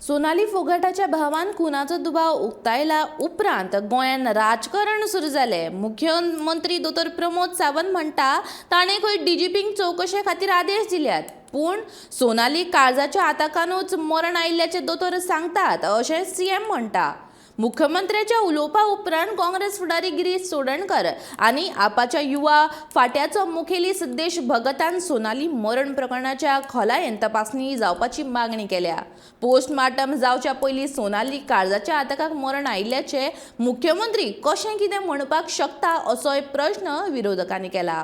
सोनाली फोगाटाच्या भावान खुनाचो दुबाव उक्तायला उपरांत गोंयांत राजकारण सुरू जालें. मुख्यमंत्री दोतोर प्रमोद सावंत म्हणटा ताणें खंय डीजीपींक चवकशे खातीर आदेश दिल्यात, पूण सोनाली काळजाच्या आताकानूच मरण आयिल्ल्याचें दोतोर सांगतात अशें सीएम म्हणटा. मुख्यमंत्र्याच्या उलोवपा उपरांत काँग्रेस फुडारी गिरीश चोडणकर आनी आपाच्या युवा फाट्याचो मुखेली सिद्देश भगतान सोनाली मरण प्रकरणाच्या खोलायेन तपासणी जावपाची मागणी केल्या. पोस्टमार्टम जावच्या पयलीं सोनाली काळजाच्या आताकाक मरण आयिल्ल्याचें मुख्यमंत्री कशें कितें म्हणपाक शकता असोय प्रश्न विरोधकांनी केला.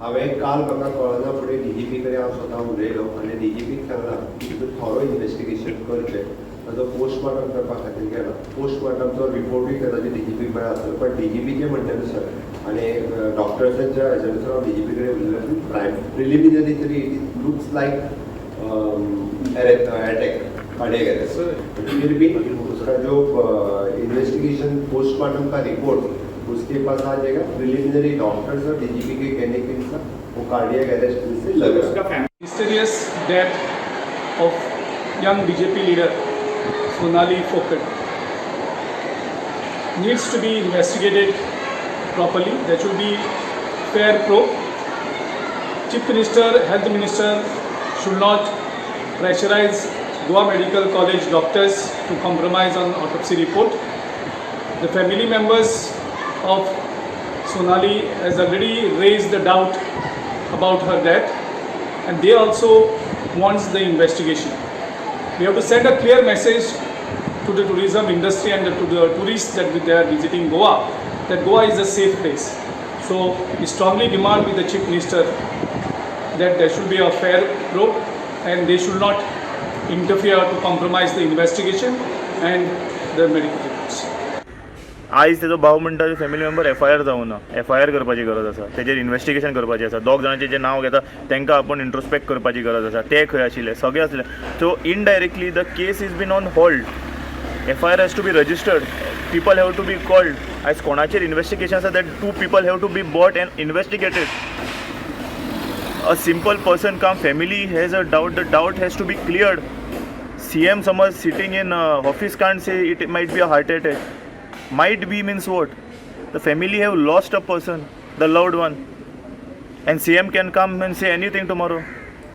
हांवें काल म्हाका कळना फुडें डीजीपी कडेन हांव स्वता उलयलो आनी डीजीपीक सांगलां की तुमी थोरो इन्वेस्टिगेशन करचें, ताजो पोस्टमार्टम करपा खातीर गेला. पोस्टमार्टमचो रिपोर्टूय कदाचित डीजीपीक मेळ्ळा आसतलो, पण डीजीपीचे म्हणण्या नुसार आनी डॉक्टर्सांच्या हेच्या नुसार हांव डीजीपी कडेन उलयलो, प्रायम प्रिलिमिनरी तरी it looks like attack, cardiac arrest. फिर भी उसका जो इन्वेस्टिगेशन पोस्टमार्टम का रिपोर्ट उसके पास आ जाएगा. प्रिलिमिनरी डॉक्टर्स और डीजीपी के कहने के अनुसार वो कार्डियक अरेस्ट से लग रहा है. Mysterious death of young BJP leader Sonali Phogat needs to be investigated properly. There should be fair probe. Chief Minister, Health Minister should not pressurize Goa Medical College doctors to compromise on autopsy report. The family members of Sonali has already raised the doubt about her death and they also wants the investigation. We have to send a clear message to the tourism industry and to the tourists that they are visiting Goa, that Goa is a safe place. So we strongly demand with the Chief Minister that there should be a fair probe and they should not interfere to compromise the investigation and the medical reports. आयज तेजो भाव म्हणटा family member FIR जावना, FIR करपाची गरज आसा, तेजेर investigation करपाचें आसा. दोग जाणांचें जें नांव घेता तांकां आपूण इंट्रोस्पेक्ट करपाची गरज आसा, ते खंय आशिल्ले, सगळे आसले. So indirectly the case is been on hold. FIR has to be registered, people have to be called. आयज कोणाचेर इन्वेस्टिगेशन आसा, that two people have to be brought and investigated. A simple person come, family has a doubt, the doubt has to be cleared. CM समज sitting in office can't say it might be a heart attack. Might be means what? The family have lost a person, the loved one, and CM can come and say anything tomorrow.